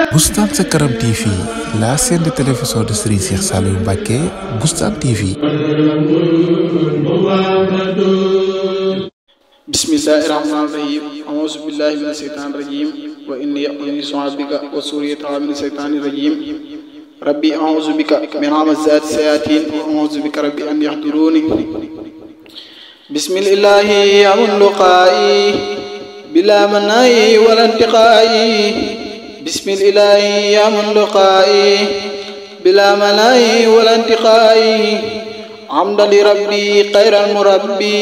Boustan Sa Kanam TV, la chaîne de télévision de Serigne Cheikh Saliou Mbacké, Boustan TV. Bismillahir Rahmanir Rahim. A'udzu billahi minash shaitanir rajim. Wa inni a'udzu bika wa suriyataha minash shaitanir rajim. Rabbi a'udzu bika min hamazati shayatin wa a'udzu bika rabbi an yahduruni. Bismillahi al-luqai bila manai wal intiqai. Bismillahi ya man luqai bila manai wal intiqai. Hamdan li rabbi khairal murabbi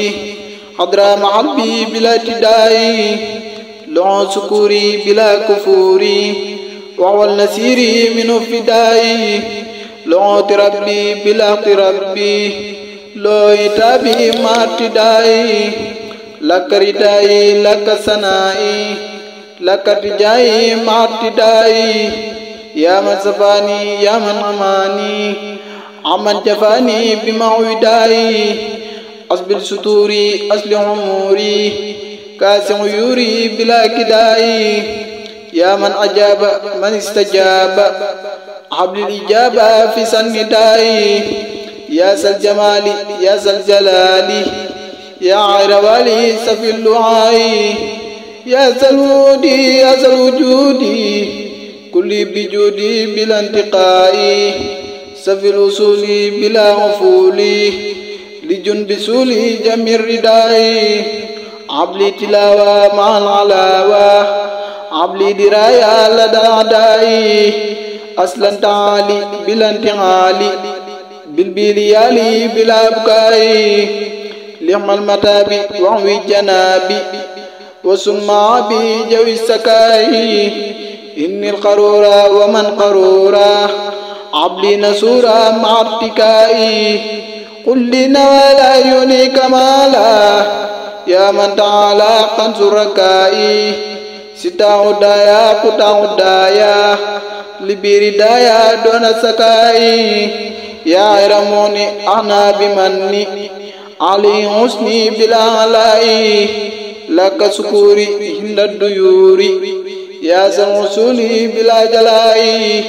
hadra ma'abbi bila tidai. Lu'u sukuri bila kufuri wa wal nasiri min fidai. Lu'u rabbi bila rabbi lo itabi ma tidai. Lakaridai lakasanai lakatijai martidai. Ya man safani ya man amani aman jafani bimawidai. Asbil suturi asli umuri kasi uyuri bila kidai. Ya man ajaba man istajaba hablil ijaba fi sannidai. Ya sal jamali ya sal jalali ya ayrawali safil lu'ai. يا سلودي يا سلوجودي كلي بجودي بلا انتقائي. سفي الوصول بلا غفولي لجن بسولي جميع ردائي. عبلي تلاوة مع العلاوة عبلي دراية لدى أعدائي. أصلا تعالي بلا انتقالي بالبليالي بلا بكائي. لحم المتابي وعوي جنابي وسمع بي جوي السكاي. إني القرورا ومن قرورا عبلي نسورا مع ارتكائي. قل لي نوالا يوني كمالا يا من تعالى قنصر ركائي. ستا هدايا قطع هدايا لبير دايا دون سكائي. يا عرموني أنا بمني علي حسني بلا علائي. لك سكوري هند الديور يا سمسولي بلا جلائي.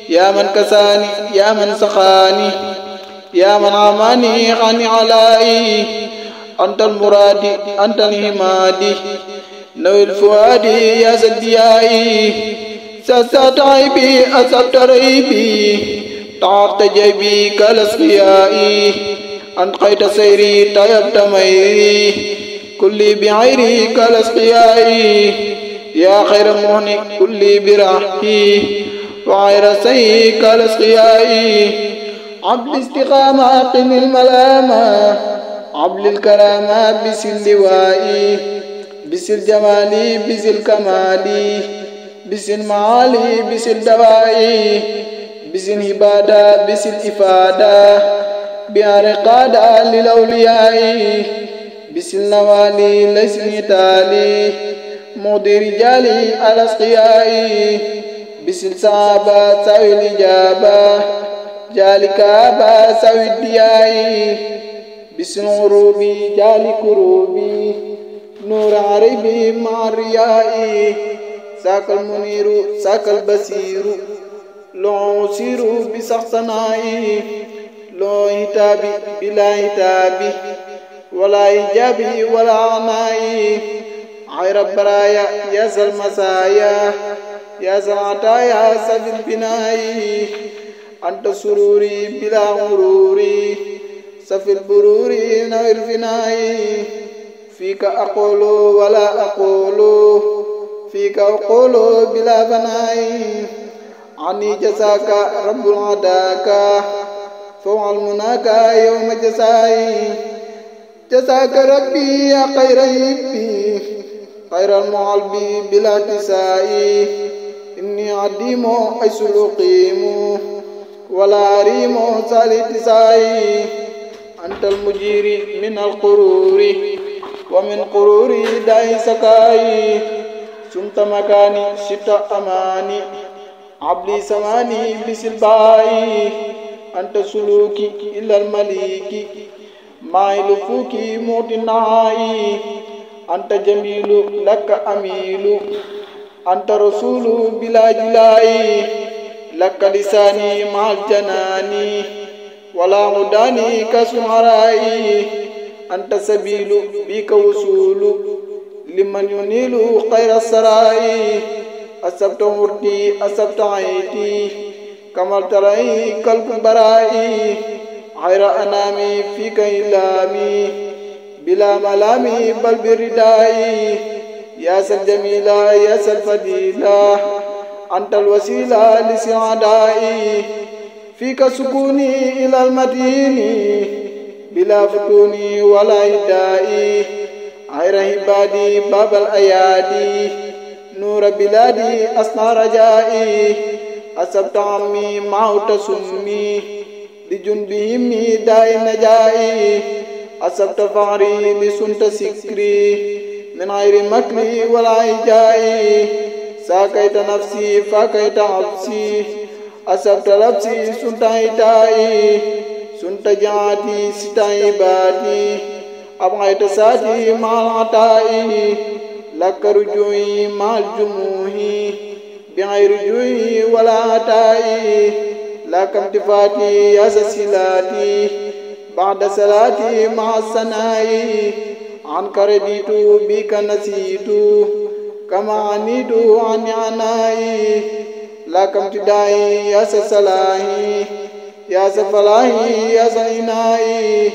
يا من كساني يا من سخاني يا من عماني غني علائي. أنت المرادي أنت الهمادي نوي الفؤادي يا سديائي. سسات عيبي أسبت ريبي تعرت جيبي كالاسقيائي. أنقيت سيري طيبت ميري كلي بعيري كالاسقيائي. يا خير مهني كلي برحي وعير سي كالاسقيائي. عبد استقامة قن الملامة عبد الكرامة بسل لوائي. بسل جمالي بسل كمالي بسل معالي بسل دوائي. بسل هبادة بسل إفادة بأرقادة للأولياء. بسل نوالي ليس نتالي مودي رجالي على اسقيائي. بسل صعبة سوي الإجابة جالي كابة سوي الديائي. بسل غروبي جالي كروبي نور عربي مع الريائي. ساك المنير ساك البصير لو سيرو بسخصنائي. لو هتابي بلا هتابي ولا إيجابي ولا عنائي. عير البرايا يا سلمسايا يا سلعتايا سفي البنائي. أنت سروري بلا غروري سفي البروري نوير فنائي. فيك أقول ولا أقول فيك أقول بلا بنائي. عني جزاك رب العداك فوع المناك يوم جزائي. جزاك ربي يا خير يبي خير المعلبي بلا تسائي. إني عديم حيث الأقيم ولا أريم سالي تسائي. أنت المجير من القرور ومن قروري داي سكاي. سمت مكاني شت أماني عبلي سماني بسلباي. أنت سلوكي إلى المليك مايل فوكي موت النهاي. أنت جميل لك أميل أنت رسول بلا جلاء لك لساني مع الجنان ولا عداني كسمرائي أنت سبيل بك وصول لمن ينيل خير السرائي أسبت مردي أسبت عيدي كما ترى قلب برائي غير أنامي فيك إلامي بلا ملامي بل بردائي يا سالجميلة يا سالفضيلة أنت الوسيلة لسعدائي فيك سكوني إلى المدين بلا فتوني ولا إدائي غير عبادي باب الأيادي نور بلادي أصنع رجائي أسبت عمي معه تسمي لجنبهم داء النجائي أسبت فعري لسنت سكري من غير مكري ولا عجائي ساكيت نفسي فاكيت عبسي أسبت لبسي سنت عتائي سنت جاتي ستايباتي أبغيت ساتي مع العطائي لك رجوعي مع الجموع بغير رجوعي ولا عطائي لك امتفاتي يا سلاتي بعد صلاتي مع السنائي عنك رديت بك نسيت كما عنيت عن عنائي لك امتدائي يا سلاهي يا سفلاهي يا سعنائي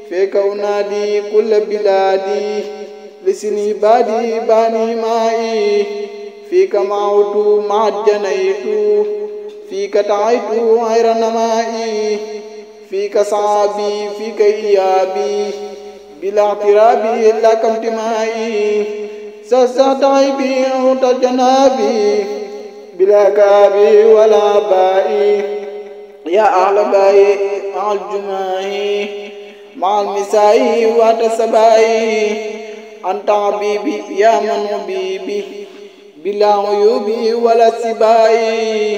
فيك أنادي كل بلادي لسني بادي باني مائي فيك معوت مع الجنيت فيك تعيت غير نمائي فيك صعابي فيك إيابي بلا اعترابي لك امتمائي سسعت عيبي أو جنابي بلا كابي ولا بائي يا أهل بائي مع الجماعي مع المسائي واتسبائي أنت عبيبي يا من عبيبي بلا عيوبي ولا سبائي